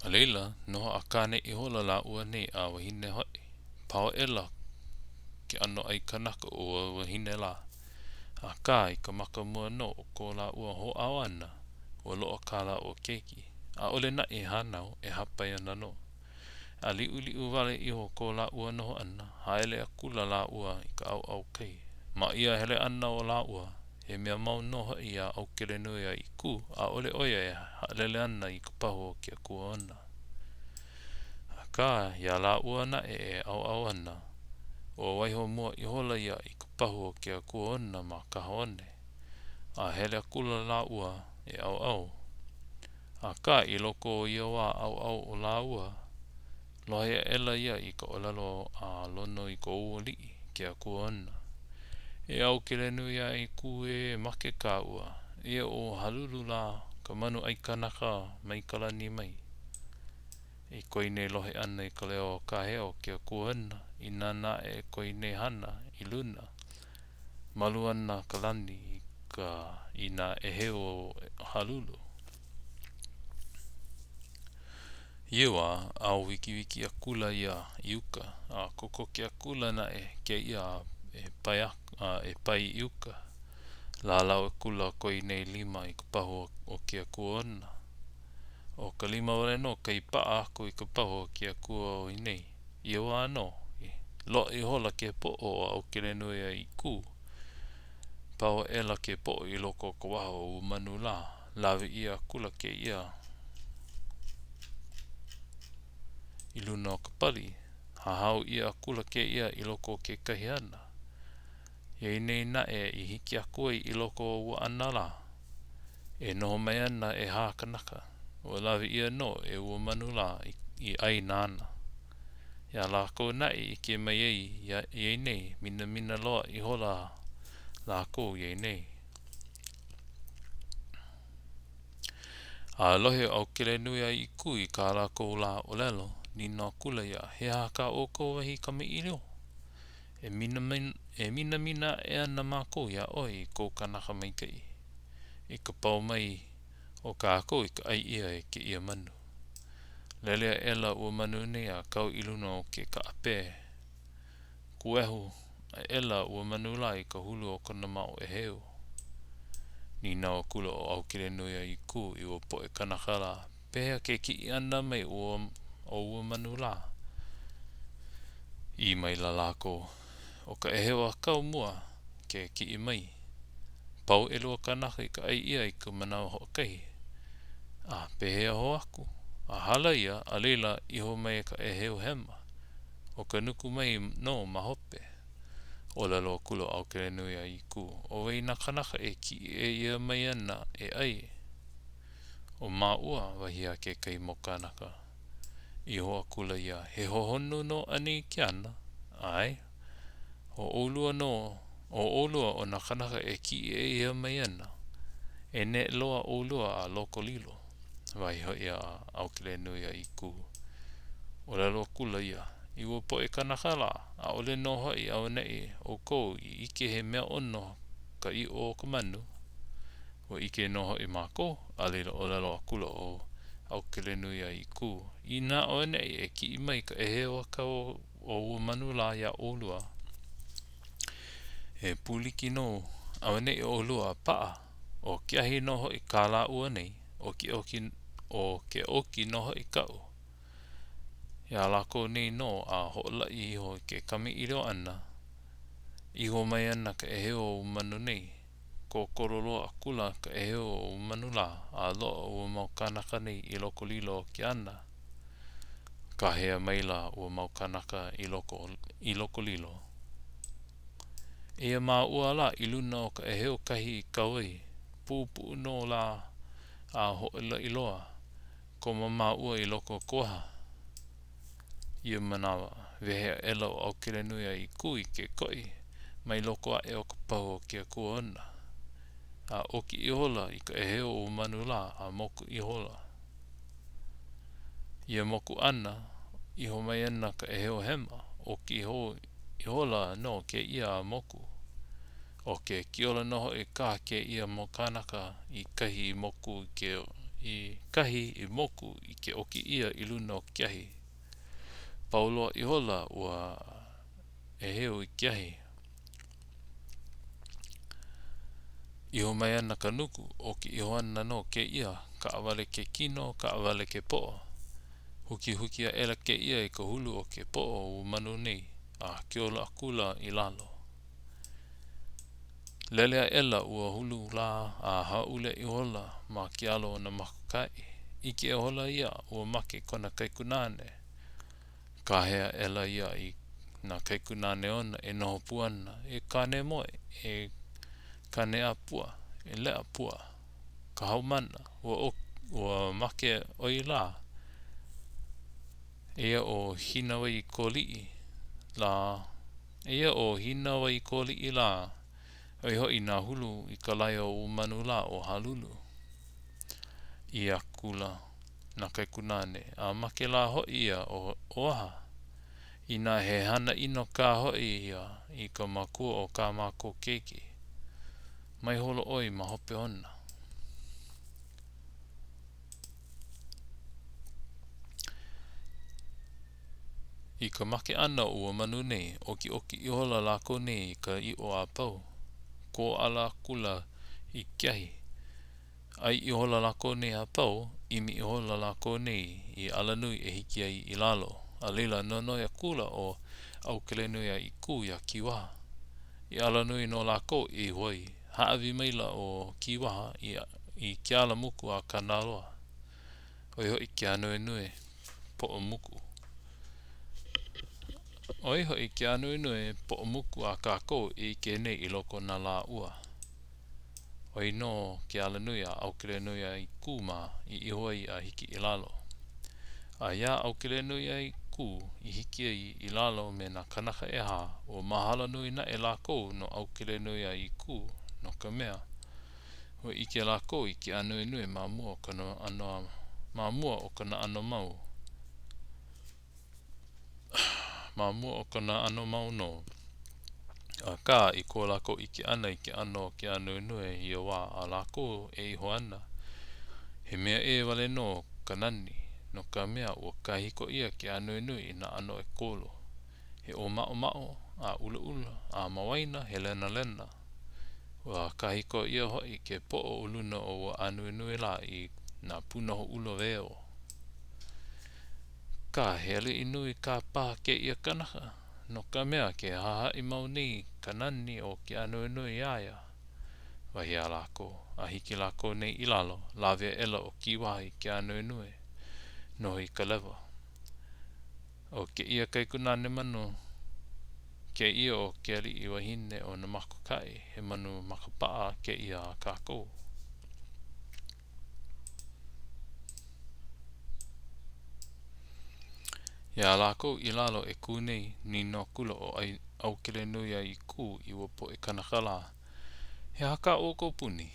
A laila, noho a kāne ihola lāua nei a wahine hoʻi. Pao aʻela ke ʻano ʻai kanaka o ua wahine lā. Akā, i ka maka mua nō o ko lāua hoʻāo ʻana, ua loaʻa kā lāua keiki. ʻAʻole naʻe i hānau, e hāpai ana nō. A liʻuliʻu wale iho ko lāua noho ʻana, haele akula lāua i ka ʻauʻau kai. Ma ia hele ʻana o lāua, he mea mau nō hoʻi iā ʻAukelenuiaʻīkū, ʻaʻole ʻo ia e haʻalele ana i ka pahu o ke akua ona. Akā, iā lāua naʻe e ʻauʻau ana, ua waiho mua ihola ia i ka pahu o ke akua ona ma kahaone, a hele akula lāua e ʻauʻau. Akā, i loko o ia wā ʻauʻau o lāua, Lohe aʻela ia i ka ʻōlelo a Lonoikaʻōualiʻi, ke akua ona. E ʻAukelenuiaʻīkū ē, make kāua. Eia ʻo Halulu lā, ka manu ʻai kanaka mai ka lani mai. I ko ia nei lohe ʻana i ka leo kāhea o ke akua ona, i nānā aʻe ko ia nei hana i luna, malu ana ka lani i ka i nā ʻēheu o Halulu. I ia wā, ʻao wikiwiki akula ia i uka, a kokoke akula naʻe kēia e pae a e pae i uka. Lālau akula ko ia nei lima i ka pahu o ke akua ona. ʻO ka lima wale nō kai paʻa aku i ka pahu o ke akua o ia nei. I ia wā nō, loaʻa ihola ke poʻo o ʻAukelenuiaʻīkū. Pao aʻela ke poʻo i loko o ka waha o ua manu lā. Lawe ʻia akula kēia i luna o ka pali. Hahau ʻia akula kēia i loko o kekahi ana. Iā ia nei naʻe i hiki aku ai i loko o ua ana lā, e noho mai ana ʻehā kanaka. Ua lawe ʻia nō e ua manu lā i ʻai nāna. Iā lākou naʻe i ʻike mai ai iā ia nei, minamina loa ihola lākou iā ia nei. A lohe ʻo ʻAukelenuiaʻīkū i kā lākou lā ʻōlelo, nīnau akula ia, He aha kā ʻoukou wahi kamaʻilio? E e minamina aʻe ana mākou iā ʻoe i kou kanaka maikaʻi, i ka pau mai o kākou i ka ʻai ʻia e kēia manu. Lele aʻela ua manu nei a kau i luna o ke kaʻapē. Kuehu aʻela ua manu lā i ka hulu o kona mau ʻēheu. Nīnau akula ʻo ʻAukelenuiaʻīkū i ua poʻe kanaka lā, Pehea ke kiʻi ʻana mai o ua manu lā? ʻĪ maila lākou, ʻO ka ʻēheu ʻākau mua ke kiʻi mai. Pau ʻelua kānaka i ka ʻai ʻia i ka manawa hoʻokahi. A pehea hou aku? A hala ia, a laila, iho mai ka ʻēheu hema. ʻO ka nuku mai nō ma hope. ʻŌlelo akula ʻo ʻAukelenuiaʻīkū, ʻO wai nā kānaka e kiʻi ʻē ʻia mai ana e ʻai? ʻO māua, wahi a kekahi mau kānaka. Iho akula ia, He hohonu nō anei ke ana? ʻAe. ʻO ʻolua nō, ʻo ʻolua ʻo nā kānaka e kiʻi ʻē ʻia mai ana. E neʻe loa ʻolua a loko lilo, wahi hoʻi a ʻAukelenuiaʻīkū. ʻŌlelo akula ia, i ua poʻe kānaka lā, ʻAʻole nō hoʻi auaneʻi ʻoukou i ʻike he mea ʻono ka ʻiʻo o ka manu. Ua ʻike nō hoʻi mākou, a laila ʻōlelo akula ʻo ʻAukelenuiaʻīkū, inā auaneʻi e kiʻi mai ka ʻēheu ʻākau o ua manu lā iā ʻolua, e pūliki nō auaneʻi ʻolua a paʻa, ʻo ke ahi nō hoʻi kā lāua nei, ʻo ke ʻoki, ʻo ke ʻoki nō hoʻi kaʻu. Iā lākou nei nō a hoʻolaʻi iho i ke kamaʻilio ʻana, iho mai ana ka ʻēheu o ua manu nei, Kōkolo loa akula ka ʻēheu o ua manu lā, a loaʻa ua mau kānaka nei i loko lilo o ke ana. Kāhea maila ua mau kānaka i loko, i loko lilo. Eia māua lā i luna o ka ʻēheu kahi i kau ai, puʻupuʻu nō lā a hoʻolaʻi loa, komo māua i loko o ka waha. I ia manawa, wehe aʻela ʻo ʻAukelenuiaʻīkū i ke koʻi mai loko aʻe o ka pahu o ke akua ona, a ʻoki ihola i ka ʻēheu o ua manu lā a moku ihola. Ia moku ʻana, iho mai ana ka ʻēheu hema, ʻoki hou ihola nō kēia a moku. ʻO ke kiola nō hoʻi kā kēia mau kānaka i kahi i moku i ke. i kahi i moku i ke ʻoki ʻia i luna o ke ahi. Pau loa ihola ua ʻēheu i ke ahi. Iho mai ana ka nuku, ʻoki iho ana nō kēia, kaʻawale ke kino, kaʻawale ke poʻo. Hukihuki aʻela kēia i ka hulu o ke poʻo o ua manu nei, a kiola akula i lalo. Lele aʻela ua hulu lā a hāʻule ihola ma ke alo o Nāmakaokahaʻi. ʻIke ihola ia ua make kona kaikunāne. Kāhea aʻela ia i nā kaikunāne ona e noho pū ana, E Kānemoe, e Kāneʻāpua, e Leʻapua, ka haumana, ua ua make ʻoe lā. Eia ʻo Hinawaikoliʻi lā. Eia ʻo Hinawaikoliʻi lā, ʻo ia hoʻi nā hulu i ka lae o ua manu lā ʻo Halulu. ʻĪ akula nā kaikunāne, A make lā hoʻi ia o aha? Inā he hana ʻino kā hoʻi ia i ka makua o kā mākou keiki, mai holo ʻoe ma hope ona. I ka make ʻana o ua manu nei, ʻokiʻoki ihola lākou nei i ka ʻiʻo a pau. Kōʻala akula i ke ahi. ʻAi ihola lākou nei a pau, ʻimi ihola lākou nei i alanui e hiki ai i lalo. A laila, nonoi akula ʻo ʻAukelenuiaʻīkū iā Kīwaha. I alanui no lākou e iho ai. Hāʻawi maila ʻo Kīwaha i ke ala muku a Kanaloa. ʻO ia hoʻi ke ānuenue poʻo muku. ʻO ia hoʻi ke ānuenue poʻo muku a kākou e ʻike nei i loko o nā lā ua. ʻO ia nō ke alanui a ʻAukelenuiaʻīkū mā i iho ai a hiki i lalo. A iā ʻAukelenuiaʻīkū i hiki ai i lalo me nā kānaka ʻehā, ua mahalo nui naʻe lākou no ʻAukelenuiaʻīkū, no ka mea, Ua ʻike lākou i ke ānuenue ma mua o kona ʻano ma mua o kona ʻano mau. Ma mua o kona ʻano mau nō. Akā, i ko lākou ʻike ʻana i ke ʻano o ke ānuenue i ia wā a lākou e iho ana, he mea ʻē wale nō ka nani, no ka mea, ua kāhiko ʻia ke ānuenue i nā ʻano ʻekolu. He ʻōmaʻomaʻo, a ʻulaʻula, a ma waena he lenalena. Ua kāhiko ʻia hoʻi ke poʻo o luna o ua ānuenue lā i nā pūnohu ʻula weo. Kā, he aliʻi nui kā paha kēia kanaka, no ka mea, ke hahaʻi mau nei ka nani o ke ānuenue iā ia, wahi a lākou. A hiki lākou nei i lalo, lawe aʻela ʻo Kīwaha i ke ānuenue, noho i ka lewa. ʻO kēia kaikunāne manu kēia o ke aliʻi wahine o Nāmakaokahaʻi, he manu makapaʻa kēia a kākou. Iā lākou i lalo e kū nei, nīnau akula ʻo ʻAukelenuiaʻīkū i ua poʻe kanaka lā, He aha kā ʻoukou puni?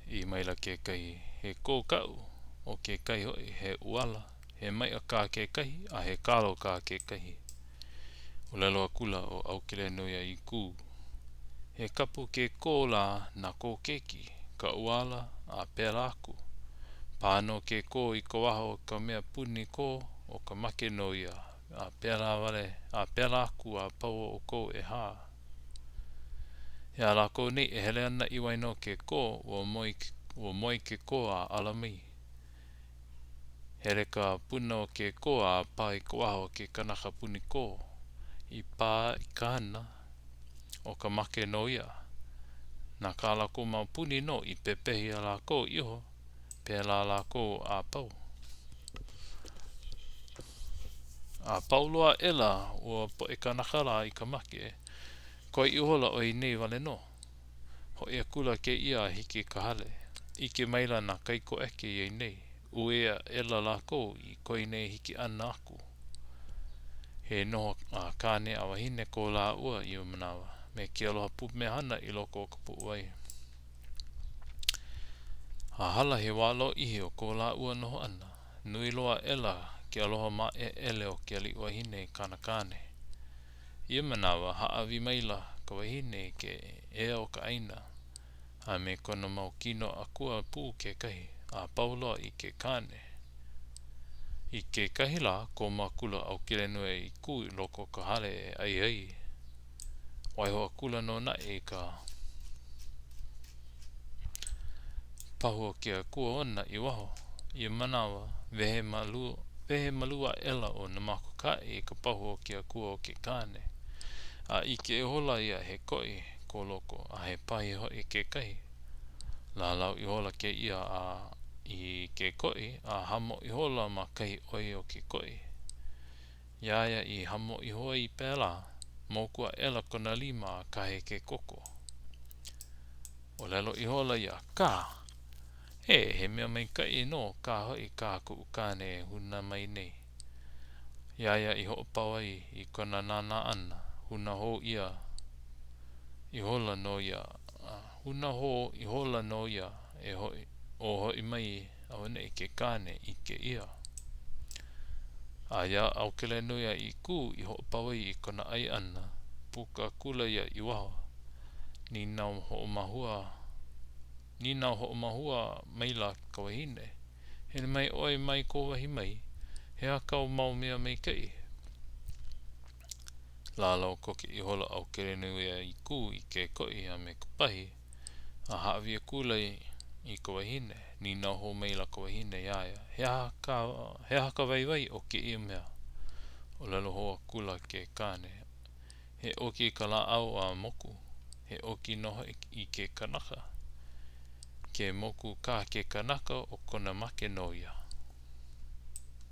ʻĪ maila kekahi, He kō kaʻu, ʻo kekahi hoʻi, he ʻuala. He maiʻa kā kekahi, a he kalo kā kekahi. ʻŌlelo akula ʻo ʻAukelenuiaʻīkū, He kapu ke kō lā na kō keiki, ka ʻuala, a pēlā aku. Pā nō ke kō i ka waha o ka mea puni kō, ʻo ka make nō ia, a pēlā wale, a pēlā aku a pau ʻoukou ʻehā. Iā lākou nei e hele ana i waena o ke kō, ua moe, ua moe ke kō a ala mai. Hele ka puna o ke kō a pā i ka waha o ke kanaka puni kō. I pā i ka hana, ʻo ka make nō ia. Na kā lākou mau puni nō i pepehi iā lākou iho, pēlā lākou a pau. A pau loa aʻela ua poʻe kānaka lā i ka make, koe ihola ʻo ia nei wale nō. Hoʻi akula kēia a hiki i ka hale. ʻIke maila nā kaikoʻeke iā ia nei, uē aʻela lākou i ko ia nei hiki ʻana aku. He noho a kāne a wahine ko lāua i ia manawa, me ke aloha pumehana i loko o ka puʻuwai. A hala he wā lōʻihi o ko lāua noho ʻana, nui loa aʻela ke aloha māʻeʻele o ke aliʻi wahine i kāna kāne. I ia manawa, hāʻawi maila ka wahine i ke ea o ka ʻāina, a me kona mau kino akua pū kekahi. a pau loa i ke kāne. I kekahi lā, komo akula ʻo ʻAukelenuiaʻīkū i loko o ka hale e ʻai ai. Waiho akula nō naʻe i ka pahu o ke akua ona i waho. I ia manawa, wehe malū wehe malū aʻela ʻo Namākokaʻi i ka pahu o ke akua o ke kāne, a ʻike ihola ia he koʻi ko loko a he pahi hoʻi kekahi. Lālau ihola kēia a i ke koʻi a hamo ihola ma kahi ʻoi o ke koʻi. Iā ia i hamo iho ai pēlā, moku aʻela kona lima a kahe ke koko. ʻŌlelo ihola ia, Kā! Ē, he mea maikaʻi nō kā hoʻi kā kuʻu kāne e hūnā mai nei. Iā ia i hoʻopau ai i kona nānā ʻana, hūnā hou ʻia ihola nō ia, hūnā hou ihola nō ia e hoʻi, o hoʻi mai auaneʻi ke kāne, ʻike ʻia. A iā ʻAukelenuiaʻīkū i hoʻopau ai i kona ʻai ʻana, puka akula ia i waho. Nīnau hoʻomāhua Nīnau hoʻomāhua maila ka wahine, Hele mai ʻoe mai kou wahi mai, he aha kāu mau mea maikaʻi? Lālau koke ihola ʻo ʻAukelenuiaʻīkū i ke koʻi a me ka pahi, a hāʻawi akula i ka wahine. Nīnau hou maila ka wahine iā ia, He aha ka, he aha ka waiwai o kēia mea? ʻŌlelo hou akula ke kāne, He ʻoki i ka lāʻau a moku, he ʻoki nō hoʻi i ke kanaka. Ke moku kā ke kanaka, ʻo kona make nō ia.